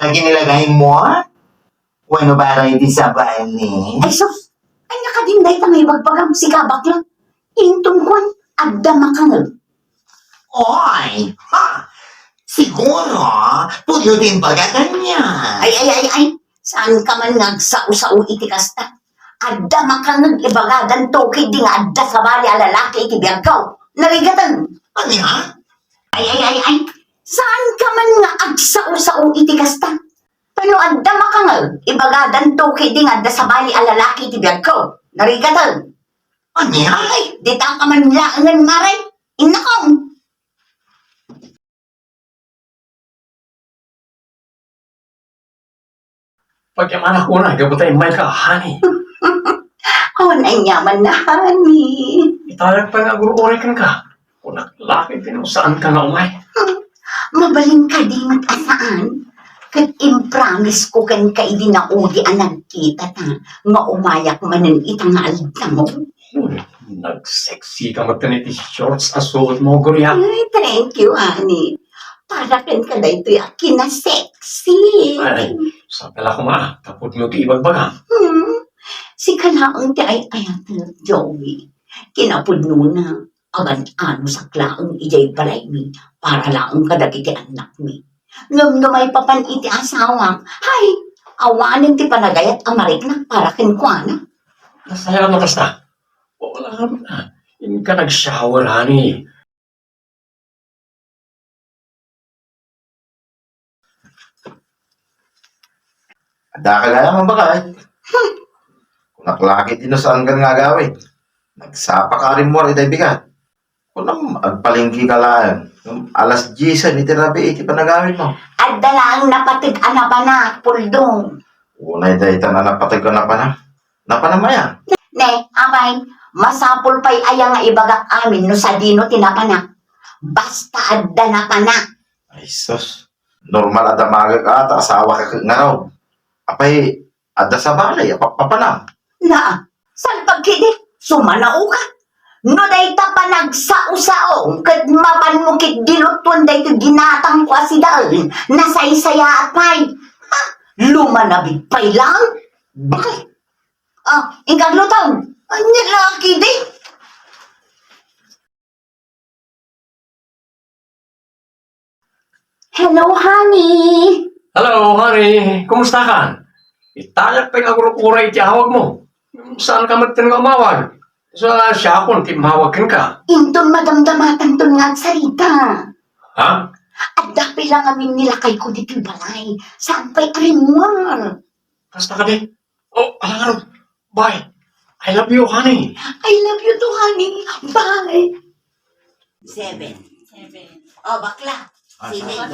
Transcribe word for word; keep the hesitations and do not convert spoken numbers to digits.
Dagiti nilagaymo? Wenno para iti sabali? Ay, sus! Ania kadin dayta nga ibagbagam, sika bakla? Inton kuan, adda makangeg. Oy! Ha! Siguro, pudno ti imbaga kaniak. Ay, ay, ay, ay! Saan ka man nga agsao-sao iti kasta? Adda makangeg, ibagadanto ketdi nga adda sabali a lalaki iti biagko. Narigaten! Ania? Ay, ay, ay, ay! Saan ka man nga agsao-sao iti kasta? Tano adda makangeg, ibagadanto ketdi nga adda sabali a lalaki iti biagko. Narigaten. Ania? Ay, dita ka man laengen, mare. Innakong. Pagyamanak unay, gapu ta immayka, honey. Awan aniamanna, honey. Itayag pay nga agur-uray kenka. Kunak la ket no saanka nga umay. Hmm. Mabalin kadi met a saan? Ket impromise ko kenka idi naudi a nagkitata nga umayak manen ita nga aldaw. Uy, nagseksika met ken iti shorts a suotmo, Gloria. Ay, thank you, honey. Para kenka daytoy a kinasexy. Ay, ay, saan ka la koma, ta pudno ti ibagbagam. Hmm. Sika laeng ti ay-ayatek, Joey. Kinapudnona, agan-anusak laeng idiay balaymi para laeng kadagiti annakmi. Ngem no maipapan iti asawak, hay, awanen ti panagayat a mariknak para kenkuana. Nasayaat no kasta. O, wala nga, ah, inka nag-shower, honey. Adda ka gayam a baket? Hmm. Kunak la ket no saankan nga agawid. Nagsapa ka rimmuar itay bigat. Kunam, agpalengke ka laeng. Alas diesen iti rabii iti panagawidmo. Adda laeng napateg a napanak, Puldong. Unay daytan a napateg a napanak. Napanam aya? Ne, apay, masapul pay aya nga ibagak amin no sadino ti napanak? Basta adda napanak. Ay, sus. Normal a damagek a ta asawaka ket ngarud. Apay, adda sabali a pappapanam? Naa, salbag ketdi, sumanaoka. No dayta panagsao-sao ket mapanmo ketdi lutuen daytoy ginatangko a sidaen, nasaysayaat pay. Ah, lumanabig pay laeng. Bakit? Ah, inka agluto. Ania la ketdi? Hello, honey. Hello, honey. Kumusta kan? Itayag pay nga agur-uray ti awagmo. Saan ka met nga umawag? Sa siakon ti mawag kenka. Inton madamdamatanton nga agsarita. Ha? Adda pay la ngamin ni lakayko ditoy balay. Saan pay a rimmuar? Kasta kadi? Oh, alangan. Bye. I love you, honey. I love you too, honey. Bye. Seven. Seven. Oh, bakla. Ah, seven.